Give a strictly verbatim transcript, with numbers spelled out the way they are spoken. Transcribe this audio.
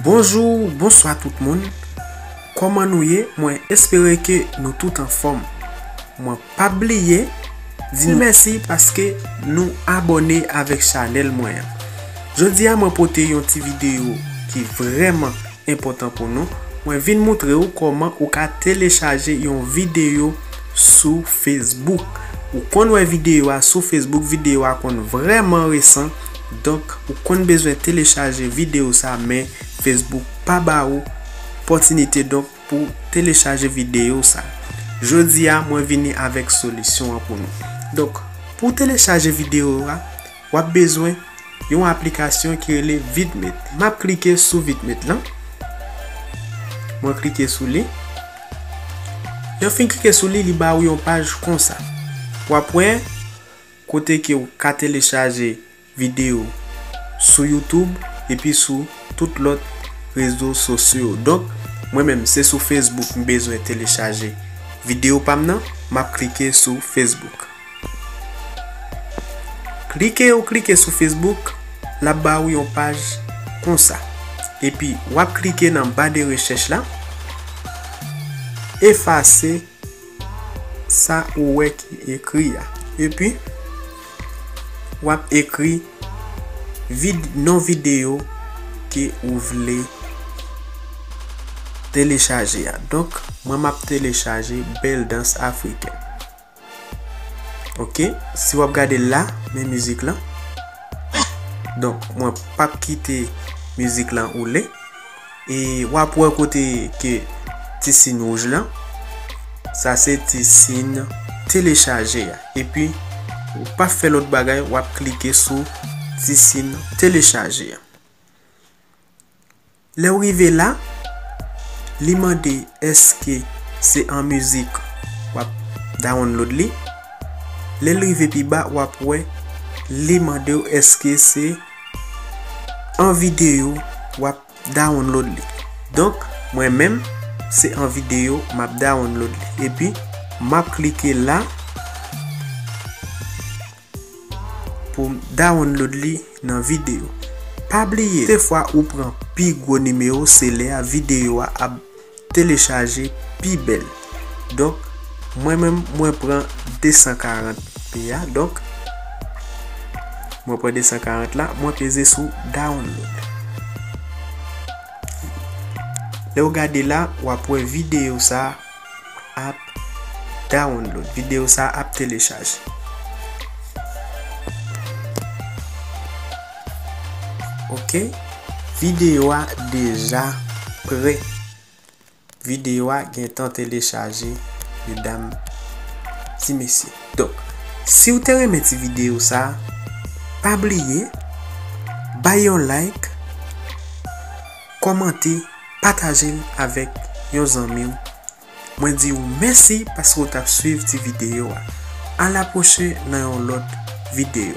Bonjou, bonswa tout moun. Kòman nou ye? Mwen espere ke nou tout anfòm. Mwen p ap bliye di nou mèsi paske nou abòne avèk chanèl mwen an. Jodi a mwen pote yon ti videyo ki vrèman enpòtan pou nou. Mwen vin montre w kòman ou ka telechaje yon videyo sou Facebook. Ou konn wè videyo a sou Facebook, videyo a konn vrèman resan. Donk, ou konn bezwen telechaje videyo sa, men Facebook pa ba ou opòtinite donk pou telechaje videyo sa. Jodi a, mwen vini avèk solisyon an pou nou. Donk, pou telechaje videyo a, w ap bezwen yon aplikasyon ki rele Vidmate. M ap klike sou Vidmate lan. Mwen klike sou li. Lè w fin klike sou li, li ba ou yon paj konsa. W ap wè kote ke w ka telechaje videyo sou YouTube epi sou tout lòt rezo sosyo. Donk, mwen menm, se sou Facebook m bezwen telechaje videyo pa m nan, m ap klike sou Facebook. Klike ou klike sou Facebook, l ap ba ou yon paj konsa. Epi, w ap klike nan ba de rechèch la, efase sa ou wè ki ekri a. Epi, w ap ekri vid-, non videyo ke ou vle telechaje a. Donk, mwen m ap telechaje Bèl Dans Afriken. Oke, si w ap gade la, men mizik lan. Donk, mwen p ap kite mizik lan woule. E w ap wè kote ke ti siy wouj lan. Sa se ti siy telechaje a. Epi, ou pa fè lòt bagay, w ap klike sou ti siy telechaje a. Lè w rive la, li mande èske se an mizik w ap download li. Lè l rive pi ba, w ap wè li mande w èske se an videyo w ap download li. Donk, mwen menm, se an videyo m ap download li. Epi, m ap klike la pou m download li nan videyo. Pa bliye, se fwa ou pran pi gwo nimewo, se lè a videyo a ap telechaje pi bèl. Donk, mwen menm, mwen pran de san karant P a. Donk, mwen pran de san karant la, mwen peze sou download. Lè w gade la, w ap wè videyo sa a ap download. Videyo sa a ap telechaje. Oke, videyo a deja prè. Videyo a gentan telechaje, medam, ti mesye. Donk, si w te renmen ti videyo sa, pa bliye, bay yon like, kòmante, pataje l avèk yon zanmi w. Mwen di w mèsi paske w t ap swiv ti videyo a. A la pwochen nan yon lòt videyo.